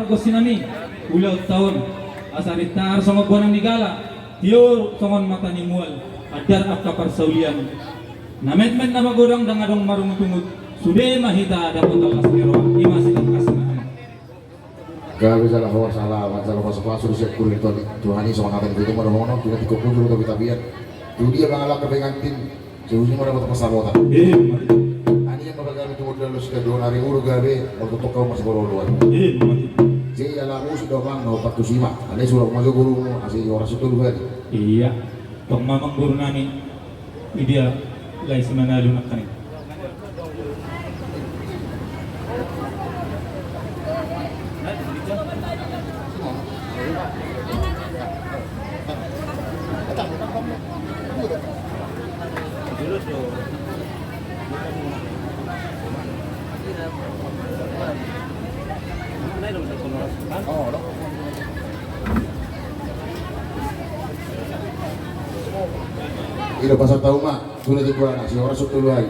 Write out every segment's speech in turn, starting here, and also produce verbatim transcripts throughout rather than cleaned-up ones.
Pargonsi nami, ulaonta on, asa rintar songon bona ni gala, tiur songon mata ni mual, andar angka parsaulian. Na metmet na magodang ndang adong marungutungut, sude ma hita dapotan las ni roha, i ma sitangkasna. Gabe jala horas, ala jala pasupasu di sian huriaon i. Tuhan i songon hata ni tutu ma dohonon, tinggal di kopu jolo tapi tapian. Tu dia mangalangka pengantin, Sai uji ma dapotan pansamotan. Ima tutu. Anian ma gabe tumundalhon sitadoan ari, uru gabe, molo tongtong hamu masiparorot. Ima tutu. Jadi ala musik do amang, na hombar tusi ma. Alai sulak ma jo borumu, asa horas tu tolu hali. Ia. Tong ma amang boru nami. Idia, lae si Manalu nangkaning. I do pasahat hamu ma, sude tu tuana, sai horas tu tolu hali.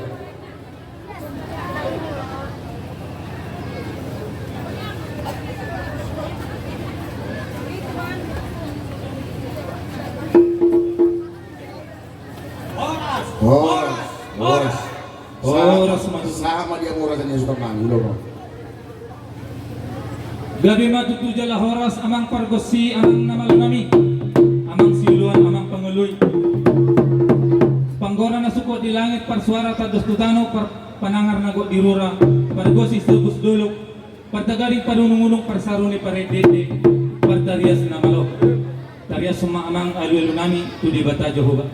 Horas, horas, horas. Horas ma tutu. Sahat ma di hamu horas ni hasuhuton nami, ulaon on. Gabe ma tutu jala horas amang pargonsi, amang na malo nami, amang sioloan, amang pangoloi. Panggora na sungkot di langit, parsuara tandos tu tano, par-, panangar na gok di rura, pargonsi sogus dolok, partagaring padunung-unung, parsaru ni parendeende, partarias na malo. Tariashon ma amang alualu nami tu Debata Jahowa.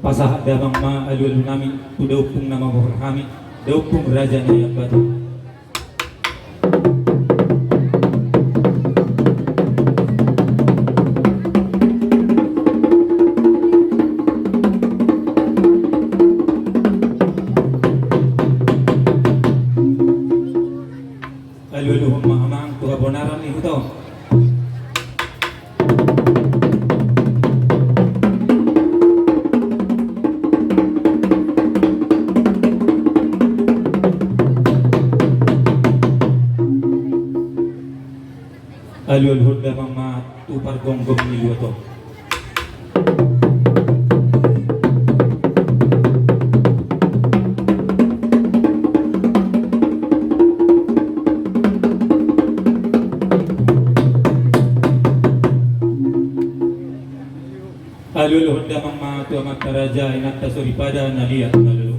Pasahat damang ma alualu nami tu daompung na mambohor hami, daompung Raja Naiambaton. Alualuhon ma amang tu habonaran ni huta on. Alualuhon damang ma tu pargomgom ni luat on. Alualuhon damang ma tu amanta raja, inanta soripada na liat na lolo.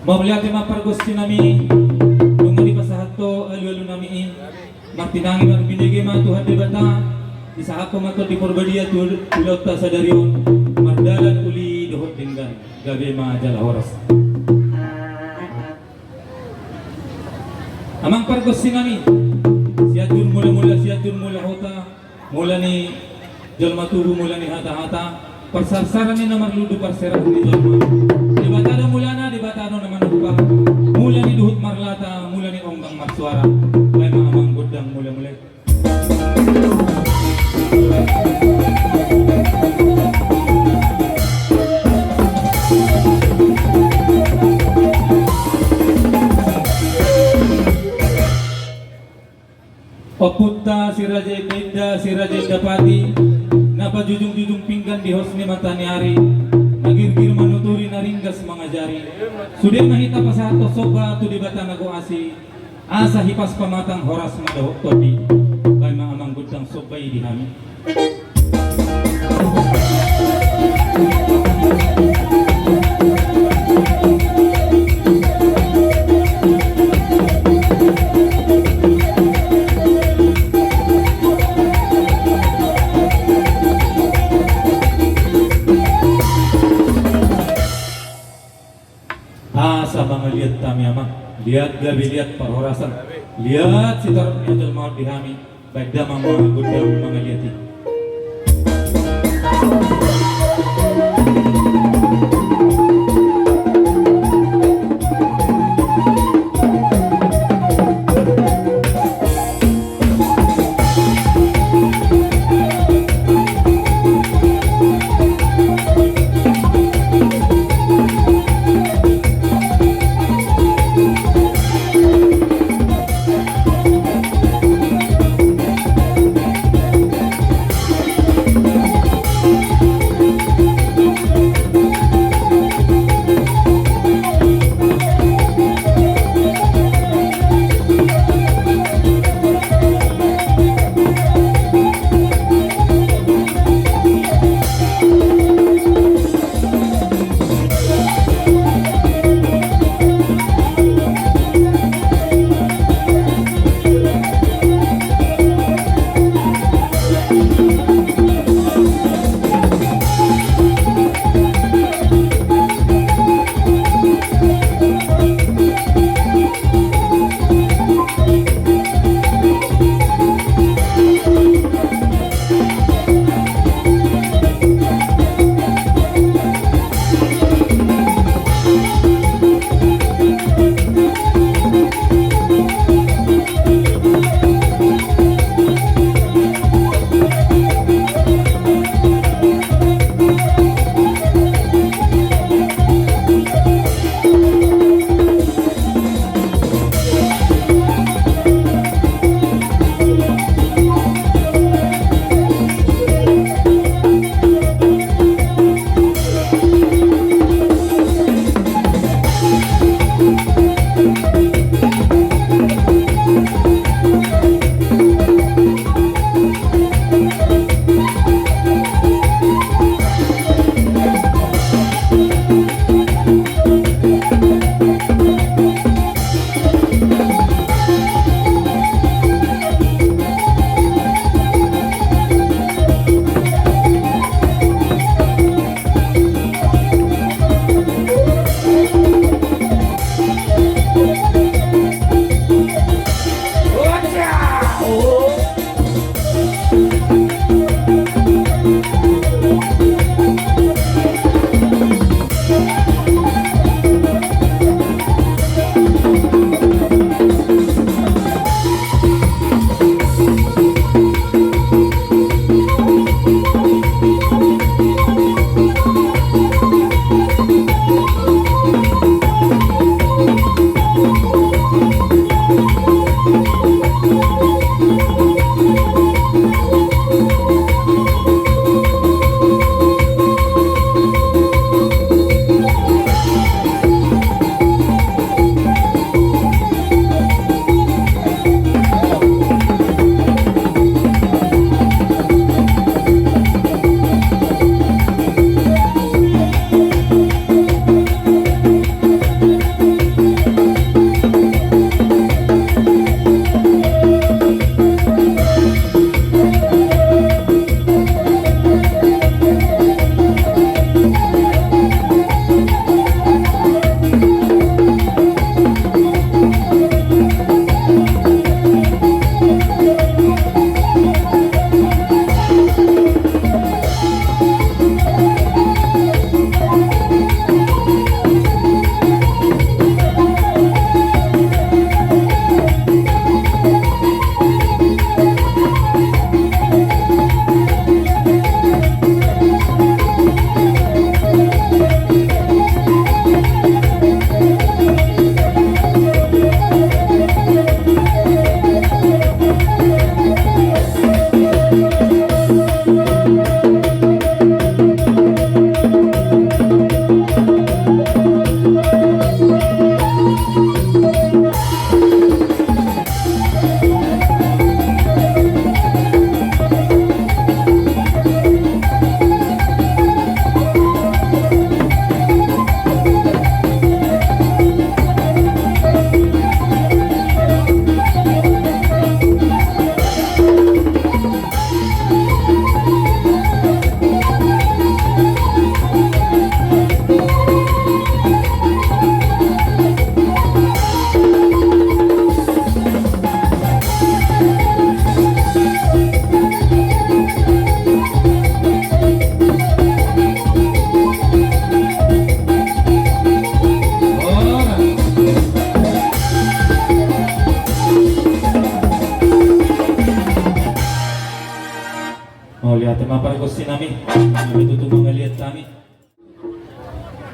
Mauliate ma pargonsi nami, nunga dipasahat ho alualu nami i. Martinangi marbinege ma Tuhan Debata, disahaphon ma Tondi Porbadia tu ulaonta sadari on, mardalan uli dohot denggan, gabe ma jala horas. Amang pargonsi nami, Sianjur Mulamula, Sianjur Mulahuta, mula ni jolma tubu, mula ni hatahata, parsarsaran ni na marlundu, parserahan ni jolma. Debata do mulana, Debata do na manumpa. Mula ni duhut marlata, mula ni onggang marsuara. Baen ma amang gondang mulamula i. Ompunta Si Raja Indainda, Si Raja Indapati, na pajujungjujung pinggan di hos ni mataniari, na girgir manuturi, na ringgas mangajari. Sude ma hita pasahathon somba tu Debata na gok asi, asa hipas pamatang, horas ma dohot tondi. Baen ma amang gondang somba i di hami. Asa mangaliat hami amang, liat gabe liat parhorasan, liat sitorop ni jolma on di hami. Baen damang ma gondang mangaliat i.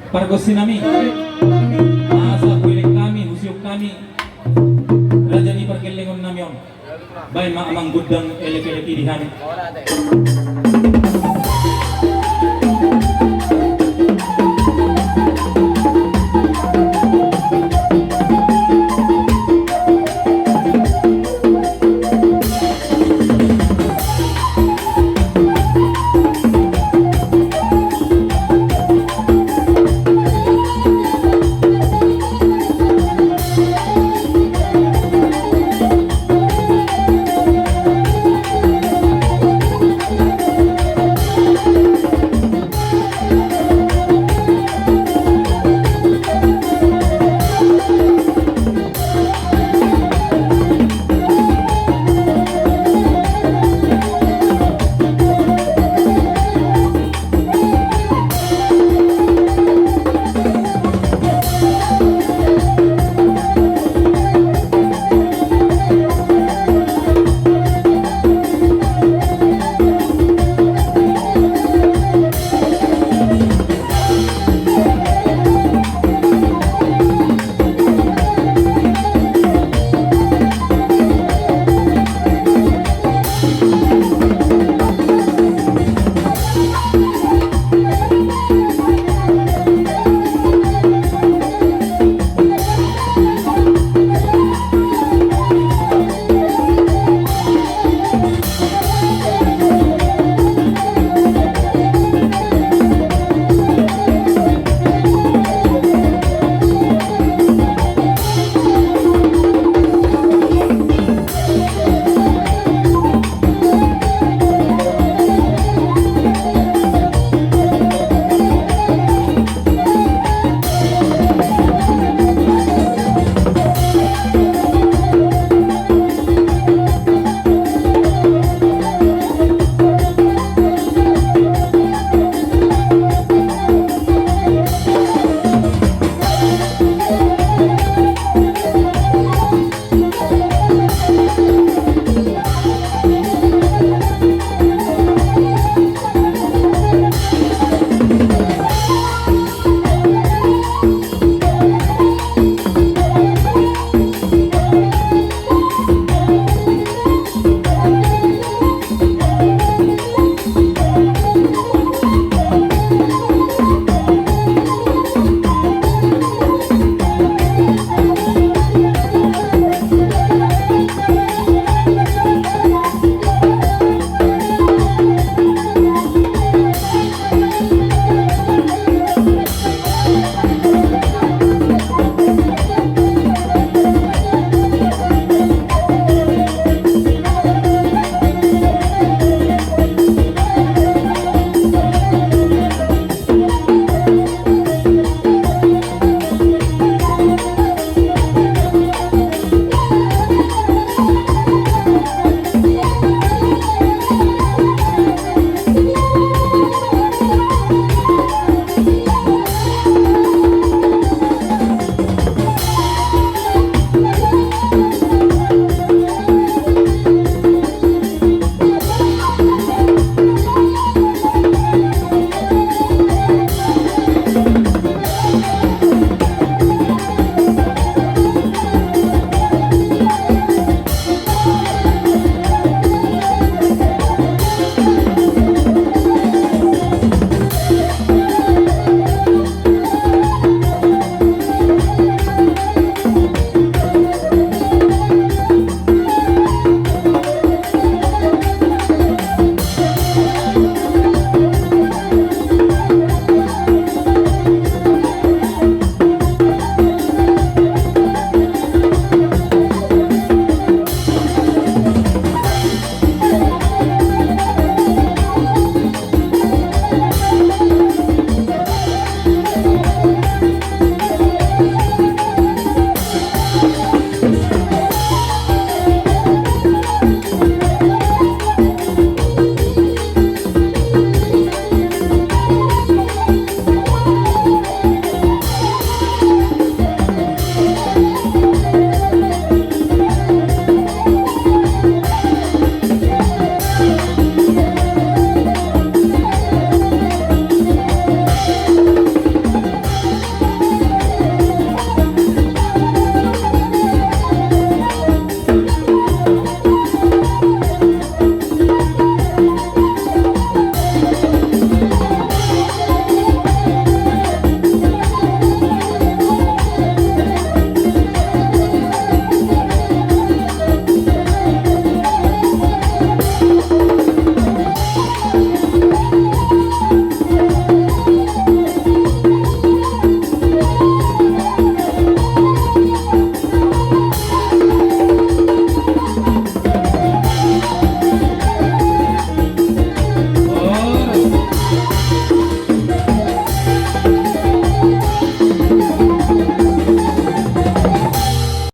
Pargonsi nami, asa huelek hami, husiuk hami raja ni pargellengon nami on. Baen ma amang gondang elek-elek i di hami.